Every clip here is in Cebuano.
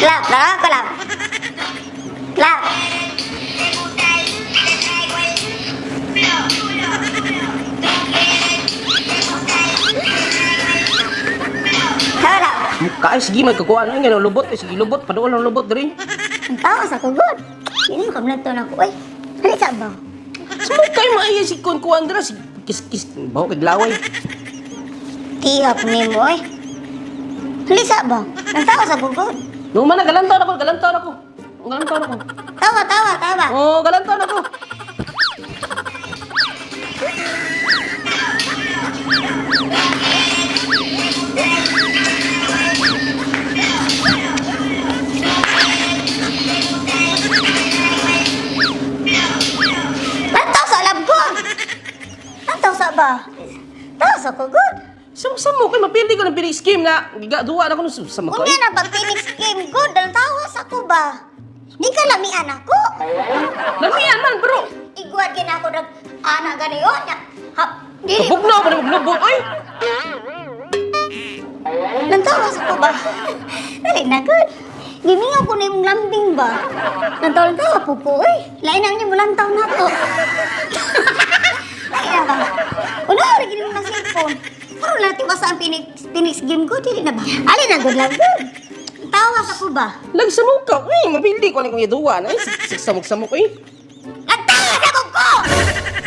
Love, love ko, love. Love. Hello, love. Mukha ay sige magkakuha na nga lubot ay sige lubot paduol ang lubot diri. Ang tawa sa kugod. Hindi mo kamlanto na ko, eh. Hali sa ba? Sa mukha ay maaya si kun kuan dira si kis kis bawo kay laway. Tihap ni mo, eh. Hali sa ba? Ang tawa sa kugod. No man galantaw na ko, galantaw na ko. Galantaw na ko. Tawa, tawa, tawa. Oh, galantaw na ko. Lantaw sa alam ko. Lantaw sa ba? Tawa sa kugod. Sa sa mo kay mapili ko ng piling scheme na gigaduwa na ko sa mukha. Unya na pag Phoenix game good, ang tawa sa ko ba? Di ka lamian ako. Lamian man bro. Igwad gina ako nag ana gani o nya. Hap, dili. Kabugnaw pa ni lubot oy. Nantawa sa ko ba? Dali na good. Gimingaw ko na yung lambing ba? Nantaw-lantawa po ko, eh. Lain ang niya mulantaw na ko. Lain na ba? Una, lagi mo ng cellphone. Pero natin basta ang Phoenix game ko, dili na ba? Alin na good lang good. Tawa sa ko ba? Lag sa mukha oy, mapili ko ni kung iduwa na samok-samok oy. Nagtawa sa ko ko!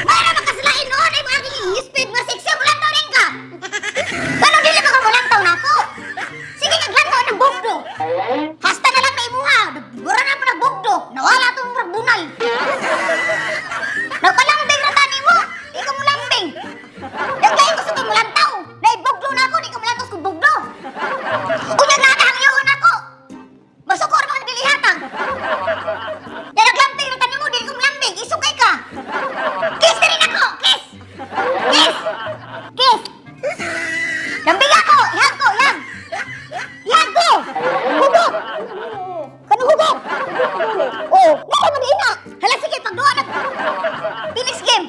Mayroon makasalain noon ay mga aking speed nga sexy mulantaw rin ka! Kano dili ka mulantaw na ako? Sige naglantaw ng bugdo! Hasta na lang na imuha! Bura na po nagbugdo! Nawala itong bunal! Nagpalambing na tani mo! Di ka mulambing! Naglayo ko sa itong mulantaw! Naibugdo na ako! Di ka mulantaw sa bugdo! Unya na ang iyon ako! Masukor mga dilihatang! Ya naglamping na tani mo, dili ko mulambing! Isukay ka! Kiss na rin ako! Kiss! Kiss! Kiss! Lambing ako! Ihag ko! Ihag! Ihag ko! Hugot! Kanong hugot? Oh, wala man ina! Hala sige, pagduwa na! Phoenix game!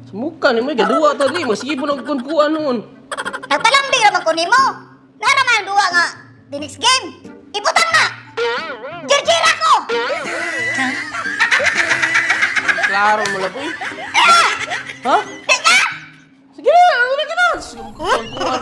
Sa mukha ni mo gaduwa ta di, masige po nagkun kuan noon. Nagpalambing raman ko nimo! Naraman ang duwa nga! Phoenix game! Ibutang na! Jirjira ko! Klaro mo labo. Ah! Ha? Di ka! Sige na, ano na kita? Sige, kuan kuan.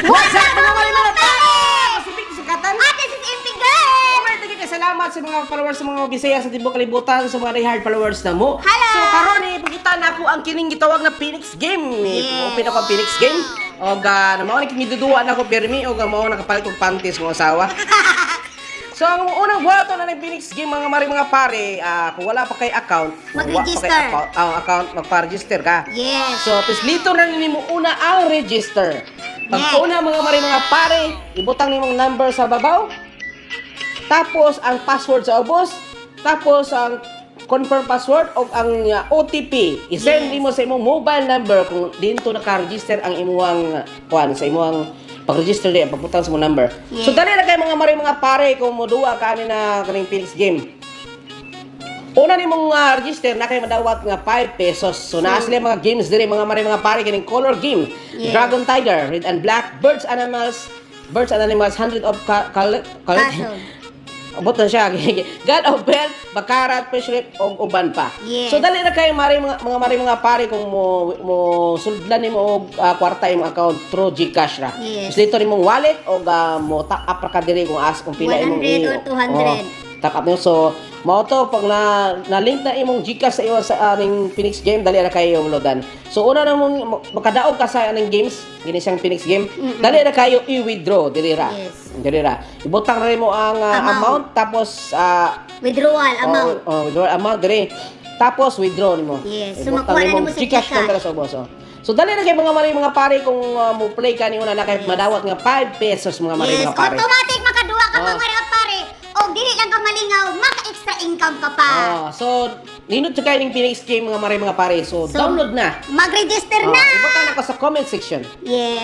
What's up, mga mga tao? Masipig sukatan. Ate, this is MP Girl! Alright, daghan kay salamat sa mga followers sa mga Bisaya sa tibuok kalibutan, sa mga diehard followers na mo. Hello! So karon eh pagkita na ako ang kining gitawag na Phoenix Game. Yes. Open ako ang Phoenix Game. Og mao ni kini duduwa na ako pirmi og mao nakapalit og panties mo asawa. So ang unang buhaton na ng Phoenix Game, mga mari mga pare, kung wala pa kay account, kung wa pa kay Mag-register. account, account magpa-register ka. Yes! So, pislito na nimo una ang register. Pag Yes. una mga mari mga pare, ibutang nimong number sa babaw. Tapos ang password sa ubos, tapos ang confirm password o ang OTP. I-send Yes. nimo sa imong mobile number kung dinto naka-register ang imong kuan sa imong pag-register di pagbutang sa imong number. Yes. So dali na kay mga mari mga pare kung moduwa ka ani na kaning Phoenix game. Una nimong register na kay madawat nga 5 pesos. So naa sila mga games diri mga mari mga pare kining color game. Yes. Dragon Tiger, Red and Black, Birds Animals, Birds and Animals 100 of Puzzle. Abot na siya. God of Wealth, Baccarat, Fish Rip, og uban pa. Yes. So dali na kayo mari mga mga mari mga pare kung mo mo suludlan nimo og kwarta imong account through GCash ra. Yes. So dito nimong wallet og mo top up ra ka diri kung as kung pila imong 100 or 200. Oh, top up nimo. So mao to pag na na-link na imong GCash sa iyo sa aning Phoenix game dali ra kayo loadan. So una na mong makadaog ka sa aning games, gini siyang Phoenix game, dali ra kayo i-withdraw diri ra. Yes. Diri ra. Ibutang ra nimo ang Amount. amount tapos Withdrawal amount. Oh, withdrawal amount diri. Tapos withdraw nimo. Yes. So, Ibutang makuha na nimo nimo sa GCash GCash. number sa ubos. Oh. So dali na kay mga mari mga pare kung mo play ka ni una na kay madawat nga 5 pesos mga mari Yes, mga pare. automatic makaduwa ka Oh. mga mga pare. O dili lang ka malingaw, maka-extra income ka pa. Oh, so nindot sa kayo ning Phoenix game mga mari mga pare. So, So, download na. Mag-register Oh, na. ibutang na ko sa comment section. Yes.